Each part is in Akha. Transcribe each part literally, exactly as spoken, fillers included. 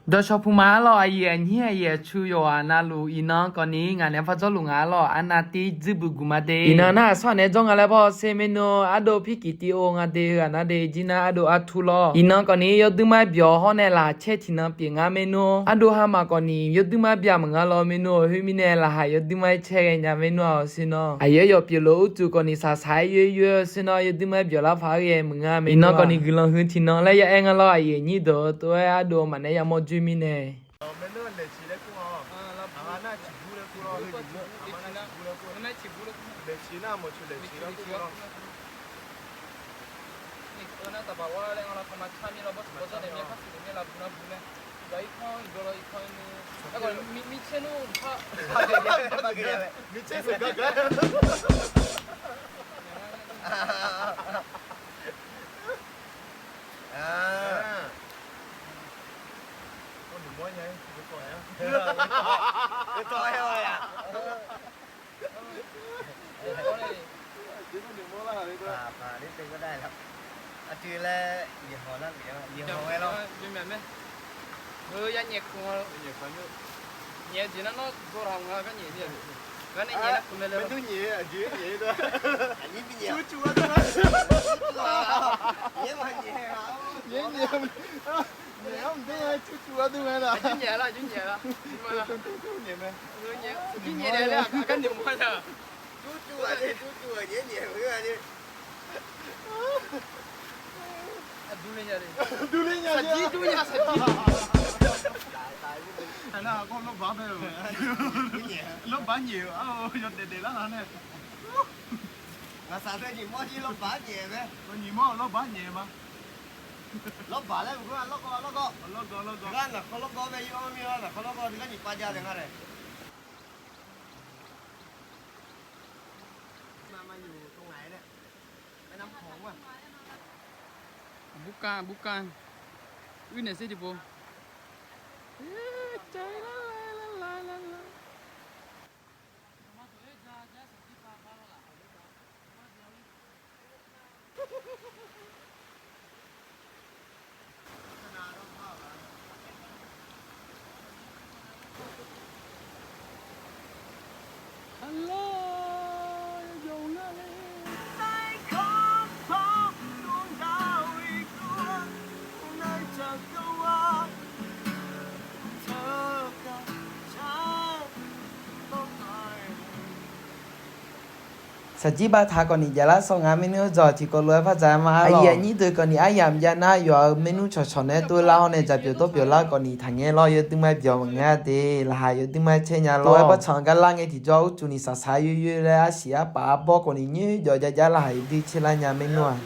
Dawqshawq puq ma-ar lawq, aqyuif aqnyir aqyuif aqtsu yawqghaq navluf, iqnan kawfni ngaq nae par jawrluf nga-ar lawq, arnav tir dzuir buq guq ma de. Iqnan nar aqsur ghaq nae jawr nga laer baw ser maernmr, ardov pirkiq tiv-or nga de, heu-aq nar de jir nar ardov artur lawr. Iqnan kawfni yawduir mar byawq hawr nae laqkhaq caer tiqnan pyeuf ngar maernmr, ardov hamaf kawfni yawduir mar byaq maqnga lawr maernmr, khoermirnae laqkhaq yawduir mar-aer caer ghaenya maernmr-aq awq sher nawr. Aqyawf yawf pyeuflof-eu uqtaf kawfni saqsaq-aer yoer yoer-eu sher nawr, yawduir mar-aer byawq lar paq-aer ghae maqnga mae. Iqnan kawfni guiqlanq heu tiqnan laer ya aer nga lawr, aqyuif aqnyir deuq-eu tov-aer ardov maqnaeq yamawr joer mirnae. Aqdui laer nyaef haw nar, nyaef haw-aer lawr. Heu ya nyaef keuv-a. Nyaef jeq nar nawr dawq laq nga gar nyaef ni. Gar nae nyaef nar keuv mae le. Maernmr nyaef, aqjeq nyaef dawr. Aqnyir bi nyaef. Cur cuf-a dawr. Nyaef ma nyaef-a. Nyaef nyaef. Nyaef-anr mqdui-a, cur cuf-a dawr mae laq. Aqjeq nyaef laq, aqjeq nyaef laq. Nyaef mae. Aqjeq nyaef laer aqgar nyaef ma nar. Cur cuf-a jeq, cur cuf-a jeq, nyaef nyaef-a jeq. Durler nya, saqjir durler nya, saqjir. Nar gar lawrbaq bae-euq, lawrbaq nyaef-euq, yawdaef daeflar nga nae. Ngaqsaq teu nyiq mawr jir lawrbaq nyaef mae. Nyiq mawr-euq lawrbaq nyaef ma. Lawrbaq laer maqgeur-a, lawrgawv lawrgawv. Lawrgawv lawrgawv. Ngar naqkhawr lawrgawv bae yawr mir-a, naqkhawr lawrgawv teugar nyiq pav jav taef nga nae. Burkav burkav. Uir naeq ser tiqpov. Saqjir bav taq kawfni javlar sawr nga maernmr-anr dzaw tiqkawv lof-aer par dzaq ma-ar lawq. Aqyuif aqnyir deuq kawfni aryamq jav nar yawf-euq maernmr cawqcawq nae tov lar hawr nae dzaqpyeuf tawrpyeuf lar kawfni taqngaer lawr, yawduir mar byawq maqngaer de, laqkhaq yawduir mar caer nya lawr. Tov-aer bawrtsanq gar lar ngae tiqjawr uqcuf ni saqsaq yoer yoer laer arsiq arpaf arbawr kawfni nyoer jawf jav jav laqkhaq yawduir caer lar nya maernmr-aq.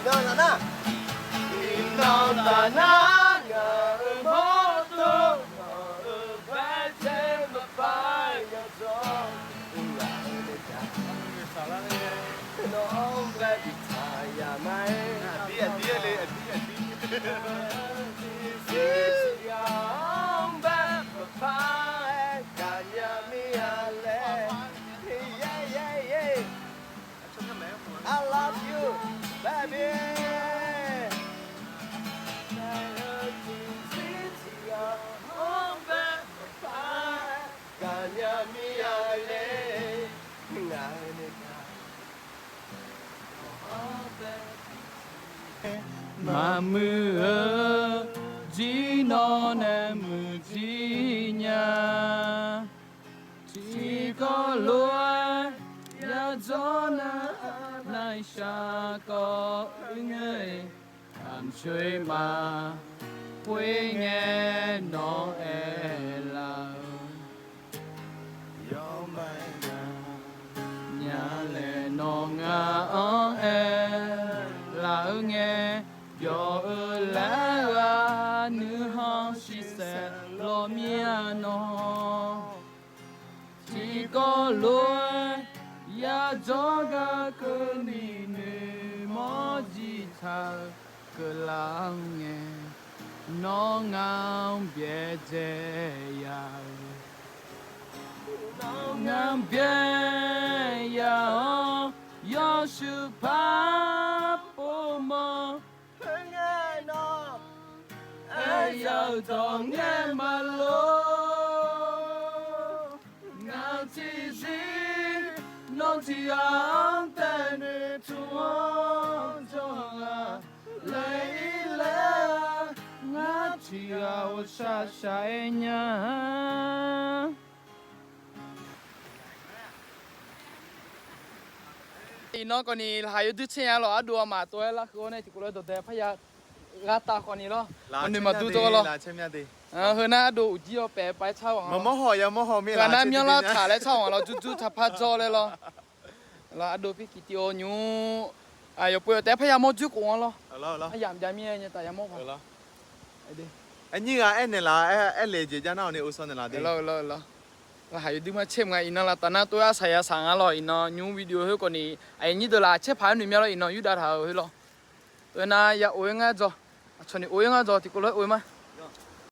Iqnan nar, iqnan taf nar ngaq-euq mawrdo nawq-euq baejae maqpar yadawr. Nawq-anr bae biftaq yaq ma-aer. Aqdir aqdir le, aqdir aqdir. Tiqzir tiqghaq-anr bae maqpar-aer gaqnya mir-a laer. I love you, baby. Maqmuiq-eu jir nawr nae muiqjir nya. Tiqkawv lof-aer yadzawr nar, naiq shaq kawv-eu ngae, aqmq coer ma. Khoerngae nawq aerlaf-eu, yawmaf nya laer nawq ngaq-anr aerlaf-eu ngae, yawf-eu laer-eu-aq, nuikhanr shiqsaeq lawq mir-a nawq. Tiqkawv lof-aer yadzawr gar keuvni noeqmawr jiqtaq-eu keuvlar-eu ngae, nawr ngar-anr byaerdzae ya-eu, nawr ngar-anr byaer ya-awr, yawshuif par povmawr. Khoerngae nawq aerya-eu dawq ngae maqlor. Ngaq tiqzir nawq tiqghaq-anr taef noeqtmq-a jawr-aq, laeq-ir laer-a, ngar tiqghaq ghawqshaq shaq-aer nya-a. Iqnan khawfni laqkhaq yawduir tser nya lawq. Ardov aqmaf tov-aer larkeuv-awr nae tiqkawv lof-aer dawqdae parya ghar tav khawfni lawr. Maqnoeq maqdur tov-a lawr. Heu nar ardov uqjir-awr paef paef-aer tsar ghaq-a lawr. Ghaq nar myanrlar taq laer tsar ghaq-a lawr. Dzurdzur taqpar dzawr laer lawr. Lawr, ardov pirkiq tiv-eu nymr, yawqpov yawq taef-aer parya mawr dzoer khof-anr lawr. Aryamq jav mir-aer nyataf yamawr ghaq. Aernyir ghaq aernaeq laf-a, aer, aerle jeq jav nar-awq ni ovsawv naeq laf de. Lawr, lawr, lawr. Laqkhaq yawduir mar tser mq nga. Iqnan laftav nar tov-aer arsaq yasaq nga lawr. Iqnan nymr video khoer khawfni aqyuif nyir deuq laf caer paq-aer noeq mya lawr. Iqnan yurdav taq-euq khoer lawr. Tov-aer nar ya of-aer ngar dzaw. Aqcawq ni of-aer ngar dzaw, tiqkawv lof-aer of-aer ma.